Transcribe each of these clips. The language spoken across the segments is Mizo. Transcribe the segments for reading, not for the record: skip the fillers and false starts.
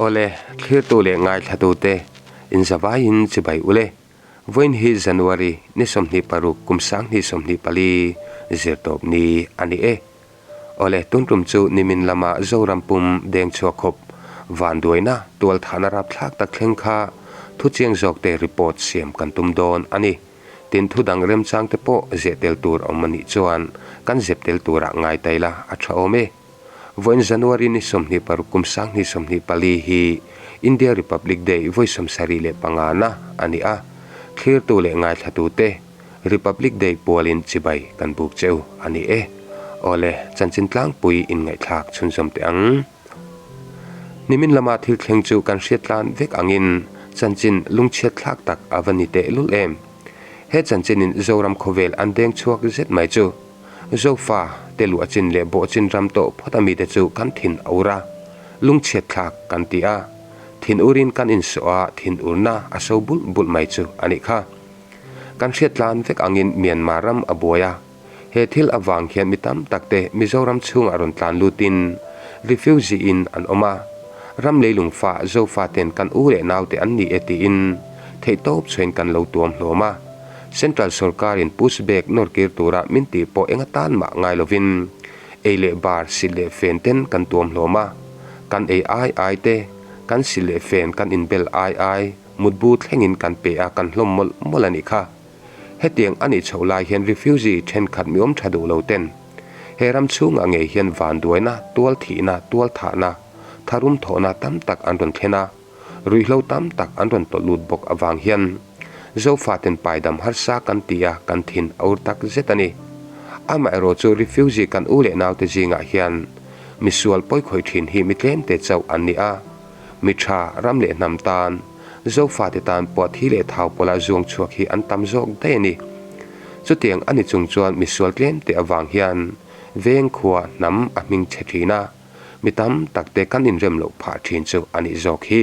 Awle, thlirtu leh ngaithlatute inzavaiin chibai ule. Vawiin hi January ni 26 kum 2024 zirtawp ni a ni e. Awle, tun tum chu nimin lama Zoram pum deng chhuak khawp vanduaina tualthahna rapthlak tak thleng kha thuchiang zawkte report siam kan tum dawn a ni. Tin, thu dang remchang te pawh zeh tel tur awm a nih chuan kan zep tel turah ngai ta ila a tha awm e. Vawiin January ni 26 kum 2024 hi India Republic Day vawi 75 na a ni a, thlirtu leh ngaithlatute Republic Day pualin chibai kan buk cheu a ni e. Awle, chanchin tlangpui inngaihthlak chhunzawm teh ang. Nimin lama thil thleng chu kan hriat tlan vek angin chanchin lungchhiat thlak tak a va ni teh lul em. He chanchinin Zoram khawvel an deng chhuak zet mai chu Zofa te luah chin leh bawh chin ram tawh phawt a mite chu kan thin a ur a, lungchhiat thlak kan ti a, thin urin kan insawh a, thin urna a so bulh bulh mai chu a nih kha. Kan hriat tlan vek angin Myanmar ram a buai a. He thil avang hian mi tam tak te Mizoram chhungah rawn tlan lutin refugee in an awm a, ram leilung fa Zofa ten kan u leh nau te an ni e tiin theihtawp chhuain kan lo tuam hlawm a. Central sorkarin push back nawr kir tura min tih pawh eng atan mah ngai lovin ei leh bar silh leh fen ten kan tuam hlawm a, kan ei ai ai te, kan silh leh fen kan inbel ai ai, mutbu thlengin kan pe a kan hlawm mawlh mawlh a nih kha. Hetiang a nih chhoh lai hian refugee thenkhat mi awm tha duh lo ten he ram chhungah ngei hian vanduaina, tual thihna, tual thahna, tharum thawhna tam tak an rawn thlen a, ruihhlo tam tak an rawn tawlh lut bawk avang hian Zofaten paidam harsa kan ti a, kan thin a ur tak zet a ni. Amaherawh chu refugee kan u leh naute zingah hian misual pawikhawih thin hi mi tlemte chauh an ni a, Mi tha, ram leh hnam tan, Zofate tan pawh thi leh thau pawla zuang chhuak hi an tam zawk daih a ni. Chutiang a ni chung chuan misual tlem teh avang hian veng khua hnam a hming chhe thin a, mi tam tak te kan inrem loh phah thin chu a nih zawk hi.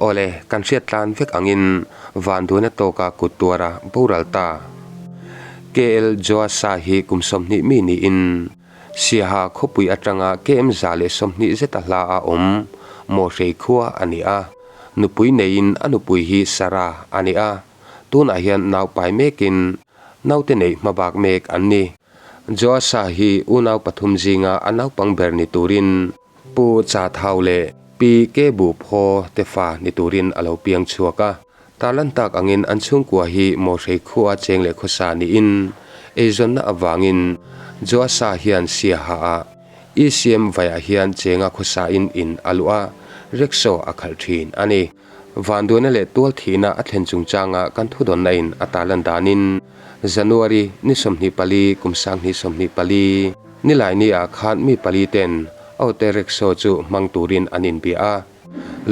Awle, kan hriat tlan vek angin vanduaina tawka kut tuara boral ta. KL Joasa hi kum 20 mi niin, Siaha khawpui atanga KM 120 zeta hla a awm Mawhrei khua a ni a. Nupui neiin a nupui hi Sarah a ni a. Tunah hian nau pai mekin naute neih hmabak mek an ni. Joasa hi unau pathum zinga a naupang ber ni turin Pu Cha Thau leh Pi Ke Bu Phaw te fa ni turin a lo piang chhuak a. Tarlan tak angin an chhungkua hi Mawhrei khua cheng leh khawsa niin eizawnna avangin Joasa hian Siaha ah ECM vaiah hian chenga khawsain in a luh a, rickshaw a khalh thin a ni. Vanduaina leh tual thihna a thlen chungchanga kan thudawnna in a tarlan danin January ni 24 kum 2024 Nilaini ah khan mi pali ten auto rickshaw chu hmang turin an inbia a.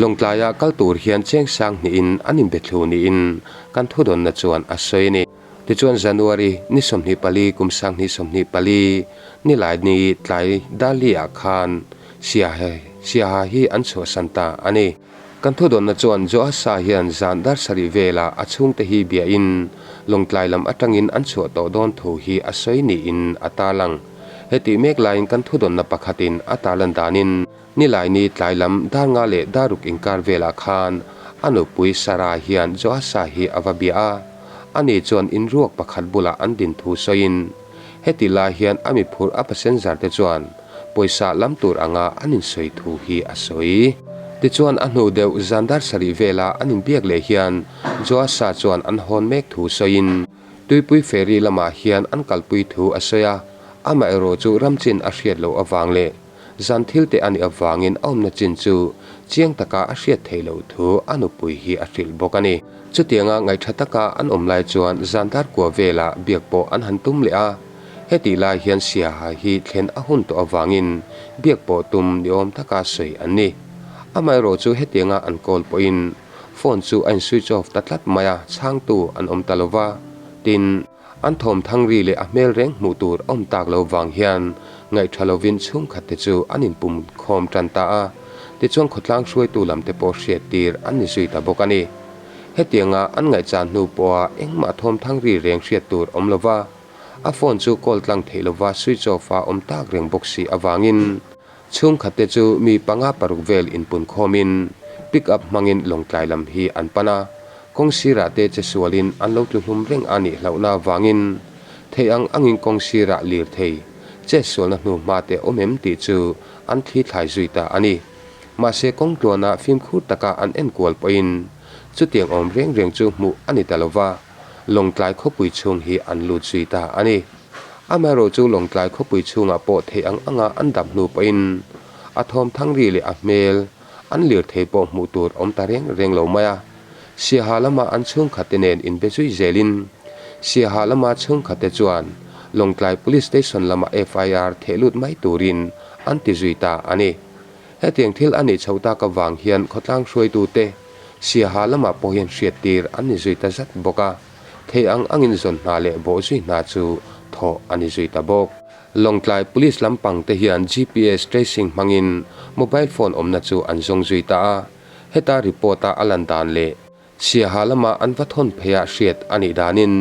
Lawngtlaia kal tur hian cheng sang hnihin an inbe thlu niin kan thudawnna chuan a sawi a ni. Tichuan January ni 24 kum 2024 Nilaini tlai Dali-ah khan Siaha Siaha hi an chhuahsan ta a ni. Kan thudawnna chuan Joasa hian zan dar sarih velah a chhungte hi biain Lawngtlai lam atangin an chhuah tawh dawn thu hi a sawi niin a tarlang. Hetih mek laiin kan thudawnna pakhatin a tarlan danin, Nilaini tlai lam dar nga leh dar ruk inkar velah khan a nupui Sarah hian Joasa hi a va bia a, ani chuan inruak pakhat bulah an din thu sawiin, heti lai hian a miphur a passenger te chuan pawisa lam tur anga an insawi thu hi a sawi. Tichuan a hnu deuh zan dar sarih vela an inbiak leh hian Joasa chuan an hawn mek thu sawiin, Tuipui ferry lamah hian an kalpui thu a sawi a, amaherawh chu ramchin a hriat loh avang leh Zan thil te a nih avangin a awmna chin chu chiang taka a hriat theih loh thu a nupui hi a hrilh bawk a ni. Chutianga ngaihṭha taka an awm lai chuan zan dar kua velah biak pawh an han tum leh a, hetih lai hian Siaha hi thlen a hun tawh avangin biak pawh tum ni awm taka sawi an ni. Amaherawh chu hetianga an call pawhin phone chu a in switch off ta tlat mai a, chhangtu an awm ta lova, tin, An thawm thang ri leh a hmel reng hmuh tur awm tak lo vang hian ngaihṭha lovin chhungkhat te chu an inpum khawm ṭan ta a, tichuan khawtlang hruaitu lam te pawh hriat tir an ni zui ta bawk a ni. Hetianga an ngaihchan hnu pawha engmah thawm thang ri reng hriat tur awm lova, a phone chu call tlang theih lova switch off a awm tak reng bawk si avangin. Chhungkhatte chu mi panga paruk vel inpunkhawmin pick up hmangin Lawngtlai lam hi an pan a, kawng sirah te che sualin an lo tlu hlum reng a nih hlauhna avangin theih ang angin kawng sirah lirthei che sualna hnu hma te awm em tih chu an thli thlai zui ta a ni. Mahse kawng tluana fimkhur taka an enkual pawhin chutiang awm reng reng chu hmuh a ni ta lo va, Lawngtlai khawpui chhung hi an lut zui ta a ni. Amaherawhchu Lawngtlai khawpui chhungah pawh theih ang anga an dap hnu pawhin a thawm thang ri leh a hmel an lirthei pawh hmuh tur awm ta reng reng lo mai a. Siaha lama an chhungkhatte nen inbe zui zelin Siaha lama chhungkhatte chuan Lawngtlai Police Station lama FIR theh lut mai turin an ti zui ta a ni. Hetiang thil a nih chhoh tak avang hian khawtlang hruaitute Siaha lamah pawh hian hriattir an ni zui ta zat bawk a, thei ang angin zawn hna leh bawh zui hna chu thawh a ni zui ta bawk. Lawngtlai Police lampang te hian GPS tracing hmangin mobile phone awmna chu an zawng zui ta a, heta report a a lan dan leh Siaha lama an va thawn pheiah hriat a nih danin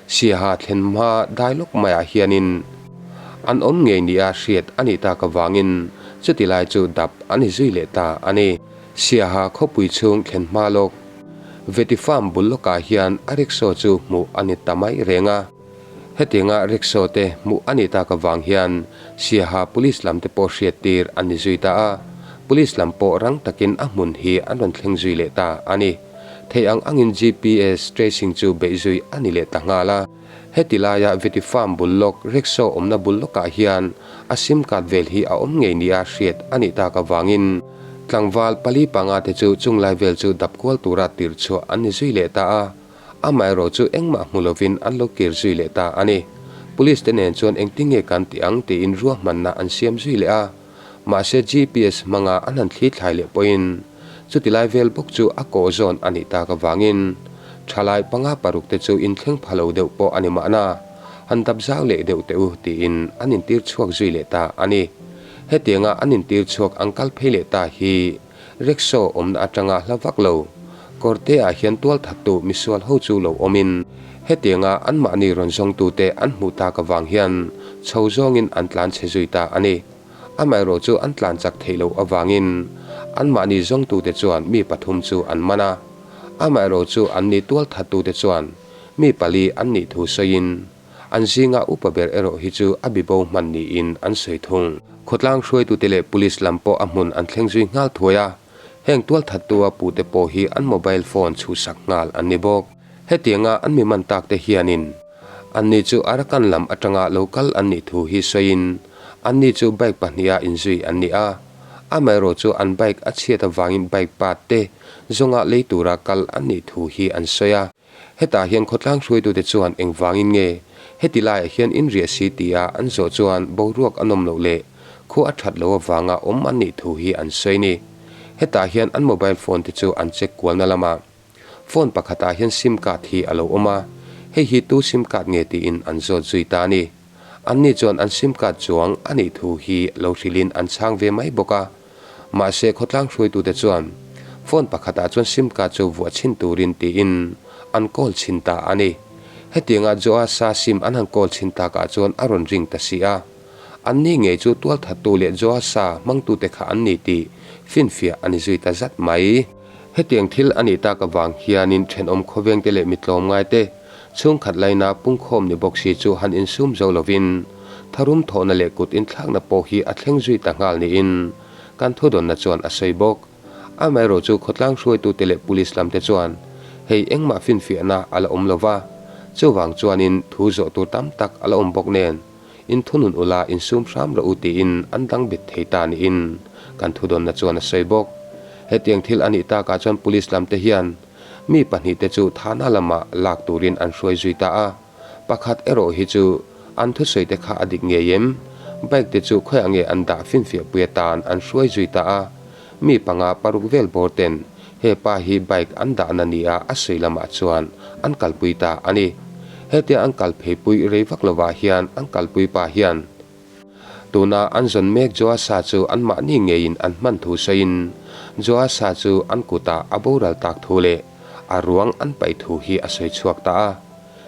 Siaha thlen hma dai lawk maiah hianin an awm ngei nia hriat a nih tak avangin chuti lai chu dap a ni zui leh ta a ni. Siaha khawpui chhung thlen hma lawk Veti Farm bul lawkah hian a rickshaw chu hmuh a ni ta mai reng a. Hetianga rickshaw te hmuh a nih tak avang hian Siaha Police lam te pawh hriattir an ni zui ta a, Police lam pawh rang takin a hmun hi an rawn thleng zui leh ta a ni. Theih ang angin GPS tracing chu beih zui a ni leh ta nghal a. Heti laia Veti Farm bul lawk rickshaw awmna bul lawkah hian a sim card vel hi a awm ngei nia hriat a nih tak avangin tlangval pali panga te chu chunglai vel chu dap kual tura tirhchhuah an ni zui leh ta a. Amaherawh chu engmah hmu lovin an lo kir zui leh ta a ni. Police te nen chuan engtin nge kan tih ang tiin ruahmanna an siam zui leh a. Mahse GPS hmanga an han thli thlai leh pawhin chuti lai vel bawk chu a kawh zawn a nih tak avangin thalai panga paruk te chu inthleng pha lo deuh pawh a ni mahna han dap zau leh deuh teh u tiin an intir chhuak zui leh ta a ni. Hetianga an intir chhuak ang kal phei leh ta hi Rickshaw awmna atanga hla vak lo. Kawrte ah hian tual thattu misual ho chu lo awmin hetianga anmahni rawn zawngtute an hmuh tak avang hian chho zawngin an tlan chhe zui ta a ni. Amaherawh chu an tlan chak theih loh avangin anmahni zawngtute chuan mi pathum chu an man a. Amaherawh chu anni tual thattute chuan mi pali an nih thu sawiin An zinga upa ber erawh hi chu a bibo hman niin an sawi thung. Khawtlang hruaitute leh police lam pawh a hmun an thleng zui nghal thuai a, heng tualthattua pute pawh hi an mobile phone chhuhsak nghal an ni bawk. Hetianga an mi man takte hianin anni chu Arakan lam atanga lo kal an nih thu hi sawiin anni chu bike pahniha inzui an ni a, amaherawh chu an bike a chhiat avangin bike part te zawnga lei tura kal an nih thu hi an sawi a. Hetah hian khawtlang hruaitute chuan engvangin nge heti laiah hian in riah si tia an zawh chuan boruak a nawm loh leh khua a that loh avanga awm an nih thu hi an sawi ni. Hetah hian an mobile phone te chu an check kualna lamah phone pakhatah hian sim card hi a lo awm a, hei hi tu sim card nge tiin an zawt zui ta a ni. Anni chuan an sim card chuang a nih thu hi lo hrilhin an chhang ve mai bawk a. Mahse khawtlang hruaitute chuan phone pakhatah chuan sim card chu vuah chhin turin tiin an call chhin ta a ni. Hetianga Joasa sim an han call chhin takah chuan a rawn ring ta si a. Anni ngei chu tualthattu leh Joasa hmangtute kha an ni tih finfiah a ni zui ta zat mai. Hetiang thil a nih tak avang hianin thenawm khawvengte leh mi tlawmngaite chhungkhat laina pungkhawm ni bawk si chu han insum zo lovin tharum thawhna leh kut inthlakna pawh hi a thleng zui ta nghal niin kan thudawnna chuan a sawi bawk. Amaherawh chu khawtlang hruaitute leh police lamte chuan hei engmah finfiahna a la awm lova, chuvang chuanin thu zawh tur tam tak a la awm bawk nen inthunun ula insum hram rawh u tiin an dang bet thei ta niin kan thudawnna chuan a sawi bawk. Hetiang thil a nih takah chuan police lamte hian mi pahnihte chu thana lamah lak turin an hruai zui ta a, pakhat erawh hi chu an thusawi te kha a dik ngei em? Bike te chu khawiah nge an dah finfiah pui atan an hruai zui ta a, mi panga paruk vel bawr ten he pa hi bike an dahna nia a sawi lamah chuan an kalpui ta a ni. Hetia an kal pheipui rei vak lovah hian an kalpui pa hian Tuna an zawn mek Joasa chu anmahni ngeiin an hman thu sawiin Joasa chu an kutah a boral tak thu leh a ruang an paih thu hi a sawi chhuak ta a.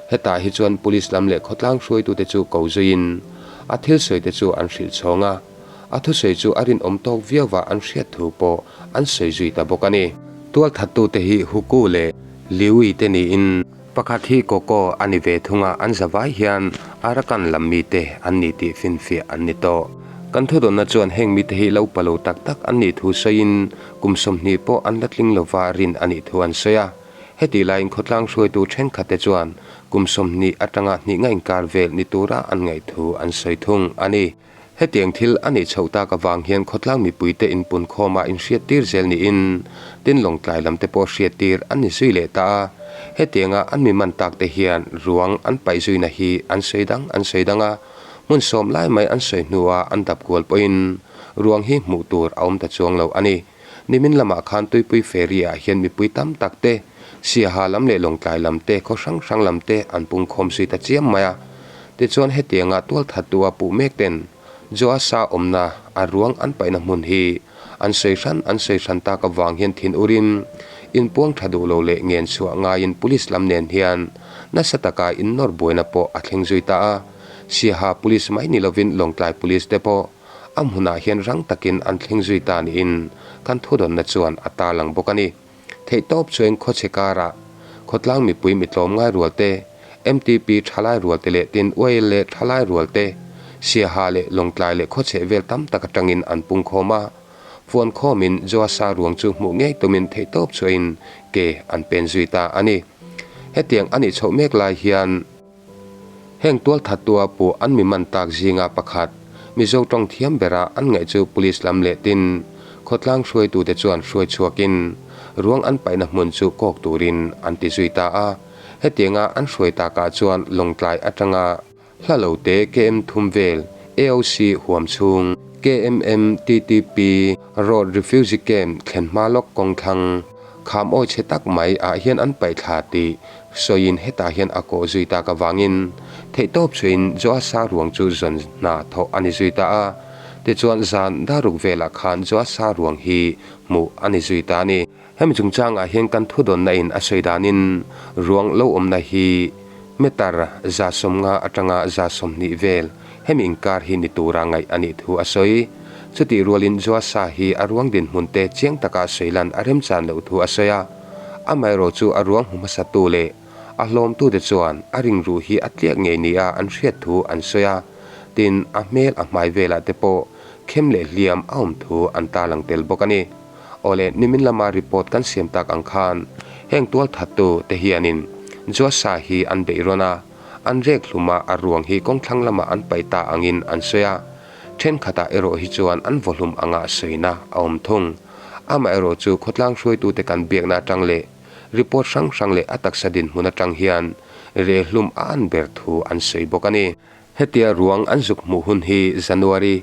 Hetah hi chuan police lam leh khawtlang hruaitute chu ko zuiin a thil sawite chu an hrilh chhawng a. A thusawi chu a rinawm tawk viauva an hriat thu pawh an sawi zui ta bawk a ni. Tualthattute hi Huku leh Liui te niin pakhat hi Koko a ni ve thung a, an zavai hian Arakan lam mite an ni tih finfiah an ni tawh. Kan thudawnna chuan heng mite hi lo upa lo tak tak an nih thu sawiin kum 20 pawh an la tling lova rin a nih thu an sawi a. Hetih laiin khawtlang hruaitu thenkhatte chuan kum 20 atanga hnih nga inkar vel ni tura an ngaih thu an sawi thung a ni. Hetiang thil a nih chhoh tak avang hian khawtlang mipuite inpunkhawma inhriattir zel niin tin Lawngtlai lamte pawh hriattir an ni zui leh ta a. Hetianga an mi man takte hian ruang an paih zuina hi an sawi dang an sawi dang a, hmun sawm lai mai an sawi hnuah an dap kual pawhin ruang hi hmuh tur a awm ta chuang lo a ni. Nimin lamah khan Tuipui Ferry ah hian mipui tam tak te, Siaha lam leh Lawngtlai lam te, khaw hrang hrang lam te an pungkhawm zui ta chiam mai a. Tichuan hetianga tualthattu a puh mek ten Joasa awmna a ruang an paihna hmun hi an sawi hran an sawi hran tak avang hian thin urin inpuang tha duh lo leh ngen chhuah ngaiin Police lam nen hian nasa taka innawr buaina pawh a thleng zui ta a. Siaha Police mai ni lovin Lawngtlai Police te pawh A hmunah hian rang takin an thleng zui ta niin kan thudawnna chuan a tarlang bawk a ni. Theihtawp chuan khawchhe karah khawtlang mipui mitlawm ngai rual te, MTP thalai rual te leh tin UAL leh thalai rual te, Siaha leh Lawngtlai leh khawchheh vel tam tak atangin an pungkhawm a. Fuankhawmin Joasa ruang chu hmuh ngei tumin theihtawp chuain ke an pen zui ta a ni. Hetiang a nih chhoh mek lai hian. Heng tualthattua pawh an mi man tak zinga pakhat, Mizo tawng thiam bera an ngaih chu Police lam leh tin khawtlang hruaitute chuan hruai chhuakin ruang an paihna hmun chu kawk turin an ti zui ta a. Hetianga an hruai takah chuan Lawngtlai atanga hla lo te KM thum vel AOC huam chhung KMM TTP Road Refugee Camp thlen hma lawk kawng thlang Kham awi chhe tak mai ah hian an paih thla tih sawiin hetah hian a kawh zui tak avangin theihtawp chhuiin Joasa ruang chu zawn hna thawh a ni zui ta a. Tichuan zan daruk velah khan Joasa ruang hi hmuh a ni zui ta a ni. Hemi chungchangah hian kan thudawnna in a sawi danin ruang lo awmna hi meter 150 atanga 120 vel hemi inkar hi ni tura ngaih a nih thu a sawi. Chutih rualin Joasa hi a ruang dinhmun te chiang taka sawi lan a remchan loh thu a sawi a. Amaherawh chu a ruang hmu hmasatu leh a hlawmtute chuan a ringruh hi a tliak ngei nia an hriat thu an sawi a. Tin, a hmel a hmai velah te pawh khem leh hliam a awm thu an tarlang tel bawk a ni. Awle, nimin lama report kan siam tak ang khan heng tualthattu te hianin Joasa hi an beih rawn a, an rek hlum a, a ruang hi kawngthlang lamah an paih ta angin an sawi a. Thenkhatah erawh hi chuan an vawhlum anga sawina a awm thung. Amaherawh chu khawtlang hruaitute kan biakna atang leh report hrang hrang leh a taksa dinhmun atang hian rehlum a an ber thu an sawi bawk a ni. Hetia ruang an zuk hmuh hun hi January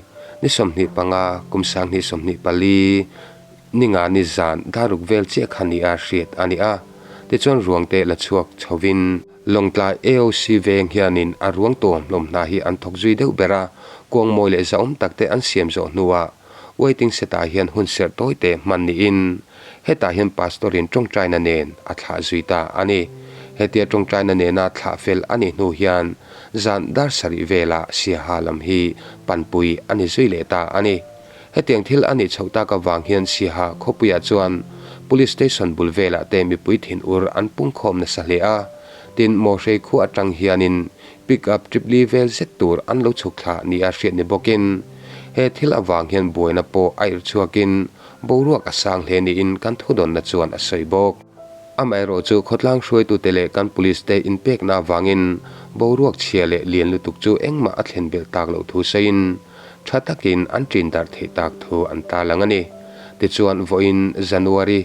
ni 25 kum 2024 ninga ni zan daruk vel chiah kha nia hriat a ni a. Tichuan ruangte la chhuak chhovin Lawngtlai AOC veng hianin a ruang tuam hlawm hna hi an thawk zui deuh ber a, kuang mawi leh zahawm takte an siam zawh hnuah waiting set-ah hian hun serh tawi te hman niin hetah hian Pastor-in tawngtaina nen a thlah zui ta a ni. Hetia tawngtaina nena thlah fel a nih hnu hian zan dar sarih velah Siaha lam hi panpui a ni zui leh ta a ni. Hetiang thil a nih chhoh tak avang hian Siaha khawpuiah chuan Police Station bul velah te mipui thinur an pungkhawm nasa hle a, tin Mawhrei khua atang hianin pick up tripli vel zet tur an lo chhuk thla nia hriat ni bawkin he thil avang hian buaina pawh a irh chhuakin boruak a sang hle niin kan thudawnna chuan a sawi bawk. Amaherawh chu khawtlang hruaitute leh kan Police te inpekna avangin boruak chhia leh lian lutuk chu engmah a thlen belh tak loh thu sawiin Tha takin an ṭin darh theih tak thu an tarlang a ni. Tichuan, vawiin January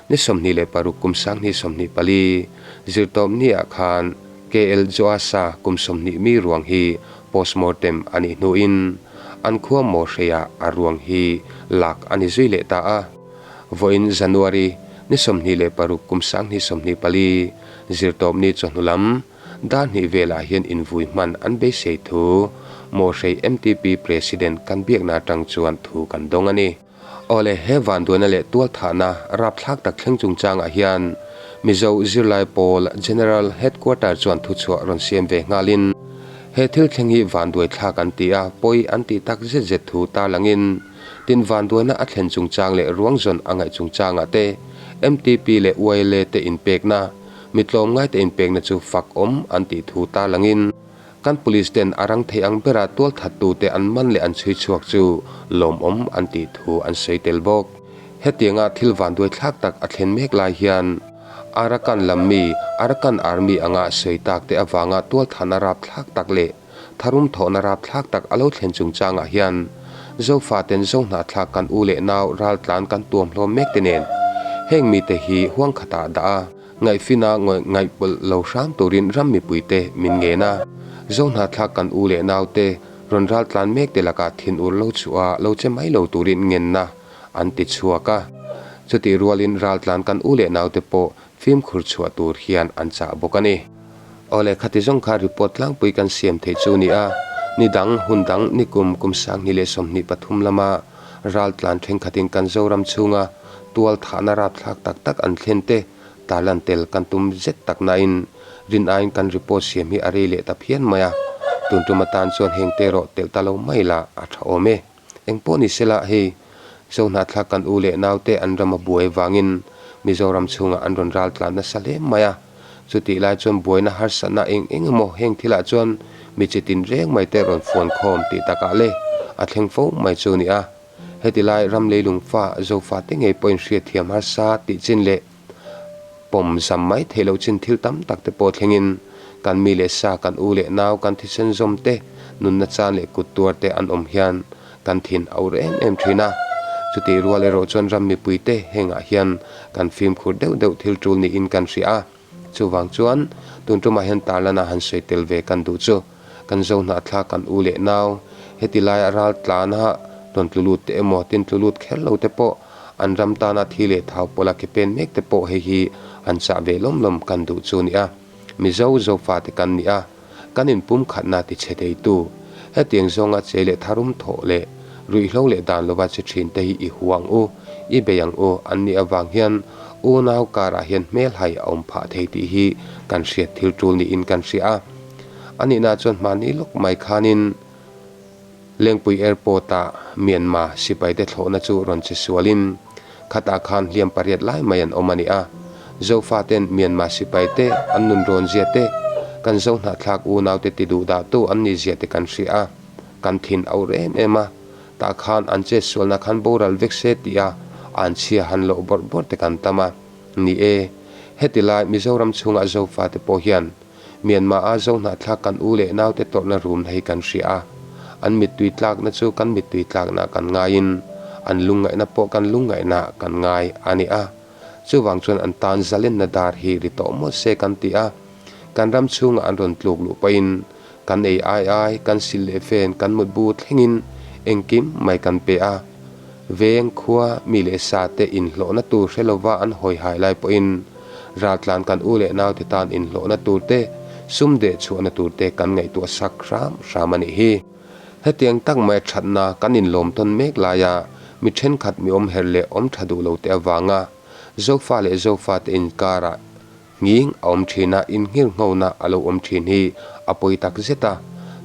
ni 26 kum 2024 zirtawp niah khan KL Joasa kum 20 mi ruang hi postmortem a nih hnuin an khua Mawhreiah a ruang hi lak a ni zui leh ta a. Vawiin January ni 26 kum 2024 zirtawp ni chawhnu lam Dar hnih velah hian invui hman an beisei thu Mawhrei MTP President kan biakna atang chuan thu kan dawng a ni. Awle, he vanduaina leh tualthahna rapthlak tak thleng chungchangah hian Mizo Zirlai Pawl General Headquarter chuan thuchhuah rawn siam ve nghalin. He thil thleng hi vanduai thlak an ti a, pawi an tih tak zet zet thu tarlangin, tin vanduaina a thlen chungchang leh ruang zawn a ngaih chungchangah te, MTP leh YLA te inpekna, mi tlawmngaite inpekna chu fak awm an tih thu tarlangin, kan police ten a rang thei ang bera tualthattute an man leh an chhui chhuak chu lawmawm an tih thu an sawi tel bawk. Hetianga thil vanduai thlak tak a thlen mek lai hian Arakan lam mi, Arakan Army anga sawi tak te avanga tualthahna rapthlak tak leh tharum thawhna rapthlak tak a lo thlen chungchangah hian Zofaten Zohnahthlak kan u leh nau raltlan kan tuam hlawm mek te nen heng mite hi huang khatah dah a, Ngaihfina ngawih ngaihpawlh lo hram turin ram mipuite min ngen a, Zohnahthlak kan u leh naute rawn raltlan mekte lakah thinur lo chhuah a lo che mai lo turin ngenna an ti chhuak a. Chutih rualin raltlan kan u leh naute pawh fimkhur chhuah tur hian an chah bawk a ni. Awle khati zawng kha report tlangpui kan siam theih chu ni a, ni dang, hun dang, ni kum, kum 2023 lama raltlan thenkhatin kan Zoram chhunga tual thahna rapthlak tak tak an thlen te tarlan tel kan tum zet tak nain rin aiin kan report siam hi a rei leh ta phian mai a, tun tum atan chuan heng te erawh telh ta lo mai la a tha awm e. Engpawh ni sela hei Zohnahthlak kan u leh naute an ram a buai vangin Mizoram chhungah an rawn ral tlan nasa hle mai a, chutih lai chuan buaina harsatna eng eng emaw heng thilah chuan mi chi tin reng mai te rawn fuan khawm tih takah le a thleng fo mai chu a ni a. Heti lai ram leilung fa Zofa te ngei pawhin hriatthiam harsa tih chin leh Pawm zam mai theih loh chin thil tam tak te pawh thlengin kan mi leh sa, kan u leh nau, kan thisen zawm te, nunna chan leh kut tuar te an awm hian kan thin a ur em em thin a. Chutih rual erawh chuan ram mipui te hengah hian kan fimkhur deuh deuh thil tul niin kan hria a. Chuvang chuan tun tumah hian tarlana han sawi tel ve kan duh chu. Kan zo hnahthlak kan u leh nau, heti laia ral tlana rawn tlu lut te emaw tin tlu lut kher lo te pawh an ram tana thi leh thau pawla ke pen mek te pawh hei hi an chah ve lawm lawm kan duh chu nia. Mizo Zofate kan ni a, kan inpumkhatna ti chhe theitu, hetiang zawnga che leh tharum thawh leh ruihhlo leh dan lova che thin te hi i hu ang u, i bei ang u an nih avang hian unau karah hian hmelhai a awm phah thei tih hi kan hriat thil tul niin kan hria a. A nihna chuan hmahni lawk mai khanin Lengpui Airport-ah Myanmar sipaite thlawhna chu rawn che sualin khatah khan hliam pariat lai mai an awm a ni a. Zofaten Myanmar sipaite an nun rawn zia te, kan Zohnahthlak unaute ti duh dahtu an nih zia te kan hria a, kan thin a ur em em a. Tah khan an chet sualna khan boral vek se tih a an chhia han loh bawrh bawrh te kan tam a. Ni e, heti lai Mizoram chhunga Zofate pawh hian Myanmar-a Zohnahthlak kan u leh naute tawrhna rumna hi kan hria a, an mittui tlakna chu kan mittui tlakna kan ngaiin an lungngaihna pawh kan lungngaihna kan ngai a ni a. Chuvang chuan an tan zalenna dar hi ri tawh mawt se kan ti a, kan ram chhungah an rawn tluk luh pawhin kan ei ai ai, kan sil leh fen, kan mutbu thlengin engkim mai kan pe a. Veng, khua, mi leh sa te inhlawhna tur hre lova an hawi hai lai pawhin Raltlan kan u leh naute tan inhlawhna tur te, sum deh chhuahna tur te kan ngaihtuah sak hram hram a nih hi. Hetiang tak mai thatna kan inlawm tawn mek laia mi thenkhat mi awm her leh awm tha duh lo te avanga Zofa leh Zofa te inkarah nghing a awm thin a, innghirnghona a lo awm thin hi a pawi tak zet a.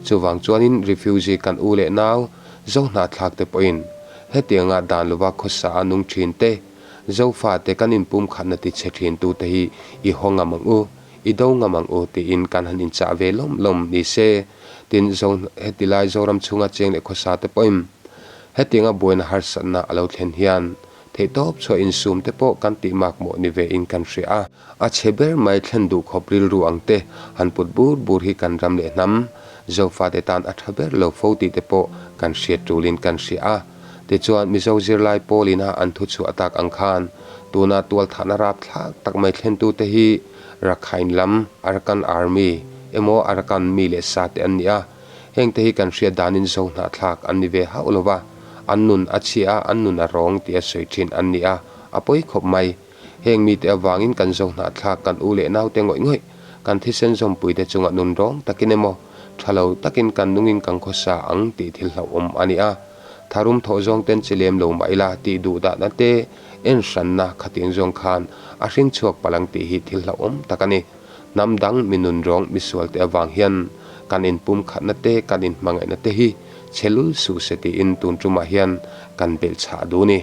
Chuvang chuanin refugee kan u leh nau Zohnahthlak te pawhin hetianga dan lova khawsa a nung thin te, Zofate kan inpumkhatna ti chhe thin tute hi i haw ngam ang u, i do ngam ang u tiin kan han inchah ve lawm lawm ni se. Tin, Zo heti lai Zoram chhunga cheng leh khawsa te pawhin hetianga buaina harsatna a lo thlen hian theihtawp chhuah insum te pawh kan tih makmawh ni ve in kan hria a. A chhe ber mai thlen duh khawp rilru ang te han put bur bur hi kan ram leh hnam Zofate tan a tha ber lo fo tih te pawh kan hriat tulin kan hria a. Tichuan, Mizo zirlai pawlina an thu chhuah tak ang khan tuna tualthahna rapthlak tak mai thlentute hi Rakhine lam, Arakan Army, emaw Arakan mi leh sa te an ni a. Hengte hi kan hriat danin Zo hnahthlak an ni ve hauh lo va, an nun a chhia a, an nun a rawng tia sawi thin an ni a, a pawi khawp mai. Heng mite avangin kan Zo hnahthlak kan u leh naute ngawih ngawih, kan thisen zawmpuite chungah nun rawng takin emaw tha lo takin kan nungin kan khawsa ang tih thil hlauhawm a ni a. Tharum thawh zawng ten chi lem lo mah ila tih duh dahna te en hranna khatiang zawng khan a hring chhuak palh ang tih hi thil hlauhawm tak a ni. Hnam dang mi nun rawng misual te avang hian Kan inpumkhatna te, kan inhmangaihna te hi chhe lul suh se tiin tun tumah hian kan belh chhah duh ni.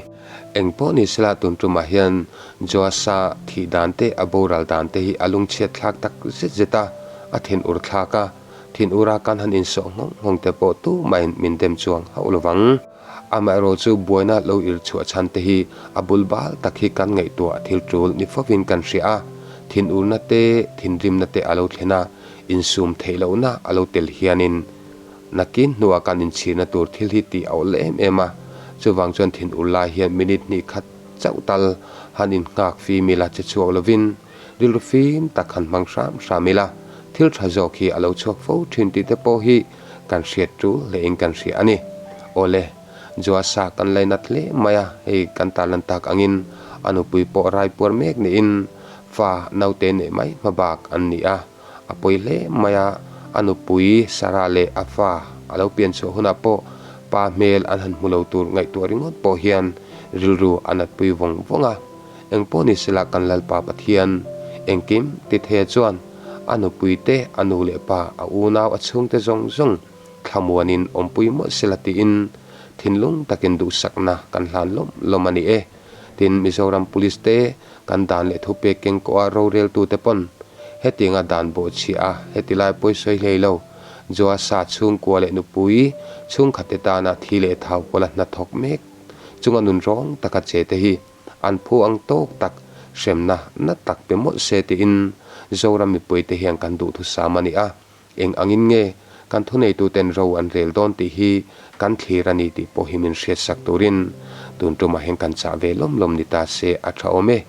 Eng pawh ni sela tun tumah hian Joasa thih dan te, a boral dan te hi a lungchhiat thlak tak zet zet a, a thinur thlak a, thinura kan han insawh nghawng nghawng te pawh tumahin min dem chuang hauh lovang. Amaherawh chu buaina lo irchhuah chhan te hi a bul bal tak hi kan ngaihtuah thil tul ni fovin kan hria a, thinurna te, thinrimna te a lo thlen a, insum theih lohna a lo tel hianin nakin hnuah kan inchhirna tur thil hi tih a awlh em em a, chuvang chuan thinur lai hian minute hnih khat chauh tal han innghak fim ila che chhuak lovin rilru fim tak han hmang hram hram ila thil tha zawk hi a lo chhuak fo thin tih te pawh hi Kan hriat tul hlein kan hria a ni. Awle, Joasa kan lainat hle mai a, hei kan tarlan tak angin a nupui pawh raipuar mek niin fa naute neih mai hma bak an ni a. A pawi hle mai a, a nupui Sarah leh a fa a lo pian chhuah hunah pawh pa hmel an han hmu lo tur ngaihtuah ringawt pawh hian rilru a natpui vawng vawng a. Engpawh ni sela kan Lalpa Pathian engkim ti theia chuan a nupui te, a nu leh pa, a unau, a chhungte zawng zawng thlamuanin awmpui mawlh sela tiin thinlung takin duhsakna kan hlan lawm lawm a ni e. Tin, Mizoram Police te kan dan leh thupek keng kawha roreltute pawn hetianga dan bawhchhiah a heti lai pawi sawi hlei lo. Joasa chhungkua leh nupui chhungkhatte tana thi leh thau pawla hnathawk mek chunga nunrawng taka che te hi An phu ang tawk tak hremna na tak pe mawlh se tiin Zoram mipuite hian kan duhthusam a ni a, eng angin nge kan thuneituten ro an rel dawn tih hi kan thlir a ni tih pawh hi min hriatsak turin tun tumah hian kan chah ve lawm lawm ni ta se a tha awm e.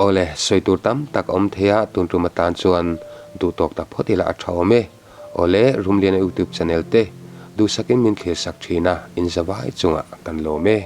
Awle, sawi tur tam tak a awm thei a, tun tum atan chuan duh tawk ta phawt ila a tha awm e. Awle, Rumliana YouTube channel te duhsakin min thlirsak thin a, inzavai chungah kan lawm e.